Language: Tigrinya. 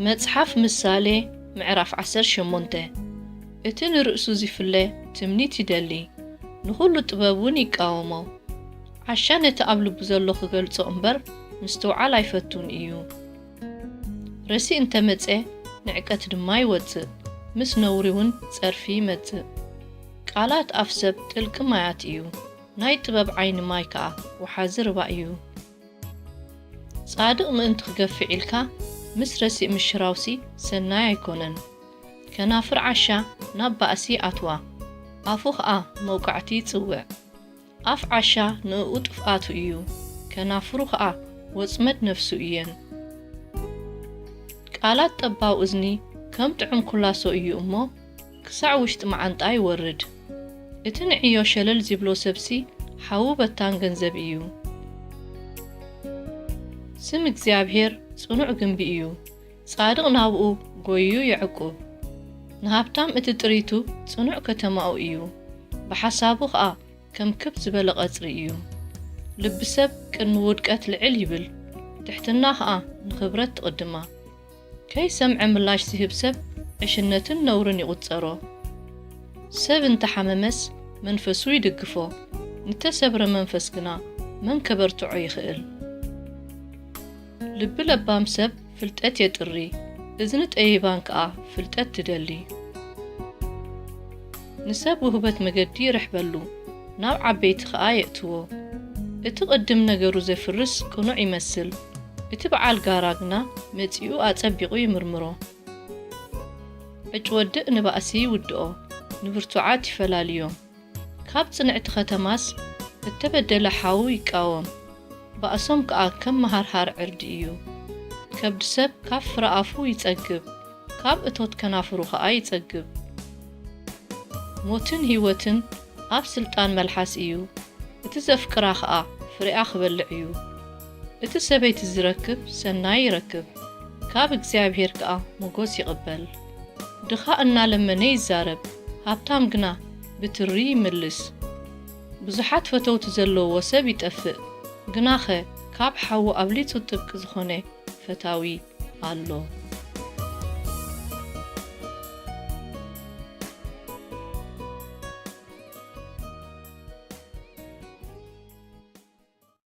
መጽሓፍ ምሳሌ ምዕራፍ ዓሰርተ ሸሞንተ። እቲ ንርእሱ ዚፍለ ትምኒት ይደሊ፣ ንኹሉ ጥበብ እውን ይቃወሞ። ዓሻ ነቲ ኣብ ልቡ ዘሎ ክገልጾ እምበር፣ ምስትውዓል ኣይፈቱን እዩ። ረሲእ እንተ መጸ፣ ንዕቀት ድማ ይወጽእ፣ ምስ ነውሪ እውን ጸርፊ ይመጽእ። ቃላት ኣፍ ሰብ ጥልቂ ማያት እዩ፣ ናይ ጥበብ ዓይኒ ማይ ከኣ ወሓዚ ርባ እዩ። ጻድቕ ምእንቲ ክገፍዕ ኢልካ፣ ምስ ረሲእ ምሽራውሲ ሰናይ ኣይኮነን። ከናፍር ዓሻ ናብ ባእሲ ኣትዋ፣ ኣፉ ኸኣ መውቃዕቲ ይጽውዕ። ኣፍ ዓሻ ንእኡ ጥፍኣቱ እዩ፣ ከናፍሩ ኸኣ ወጽመድ ነፍሱ እየን። ቃላት ጠባው እዝኒ ከም ጥዑም ኩላሶ እዩ እሞ፣ ክሳዕ ውሽጢ መዓንጣ ይወርድ። እቲ ንዕዮ ሸለል ዚብሎ ሰብሲ ሓዉ በታን ገንዘብ እዩ። ስም እግዚኣብሔር ጽኑዕ ግንቢ እዩ፣ ጻድቕ ናብኡ ጐይዩ የዕቁብ። ንሃብታም እቲ ጥሪቱ ጽኑዕ ከተማኡ እዩ፣ ብሓሳቡ ኸኣ ከም ክብ ዝበለ ቐጽሪ እዩ። ልቢ ሰብ ቅድሚ ውድቀት ልዕል ይብል፣ ትሕትና ኸኣ ንኽብረት ትቕድማ። ከይሰምዐ ምላሽ ዝህብ ሰብ ዕሽነትን ነውርን ይቑጸሮ። ሰብ እንተ ሓመመስ መንፈሱ ይድግፎ፣ ንተሰብረ መንፈስ ግና መን ከበርትዖ ይኽእል? ልቢ ለባም ሰብ ፍልጠት የጥሪ፣ እዝኒ ጠቢባን ከኣ ፍልጠት ትደሊ። ንሰብ ውህበት መገዲ ይርሕበሉ፣ ናብ ዓበይቲ ኸኣ የእትዎ። እቲ ቅድም ነገሩ ዘፍርስ ቅኑዕ ይመስል፣ እቲ በዓል ጋራ ግና መጺኡ ኣጸቢቑ ይምርምሮ። ዕጭ ወድእ ንባእሲ ይውድኦ፣ ንብርቱዓት ይፈላልዮም። ካብ ጽንዕቲ ከተማስ እተበደለ ሓዉ ይቃወም፣ ባእሶም ከኣ ከም መሃርሃር ዕርዲ እዩ። ከብዲ ሰብ ካብ ፍረ ኣፉ ይጸግብ፣ ካብ እቶት ከናፍሩ ኸኣ ይጸግብ። ሞትን ህይወትን ኣብ ስልጣን መልሓስ እዩ፣ እቲ ዘፍቅራ ኸኣ ፍሬኣ ክበልዕ እዩ። እቲ ሰበይቲ ዝረክብ ሰናይ ይረክብ፣ ካብ እግዚኣብሔር ከኣ ሞጎስ ይቕበል። ድኻ እናለመነ ይዛረብ፣ ሃብታም ግና ብትሪ ይምልስ። ብዙሓት ፈተውቲ ዘለውዎ ሰብ ይጠፍእ፣ ግናኸ ካብ ሓዉ ኣብሊጹ ጥብቂ ዝኾነ ፈታዊ ኣሎ።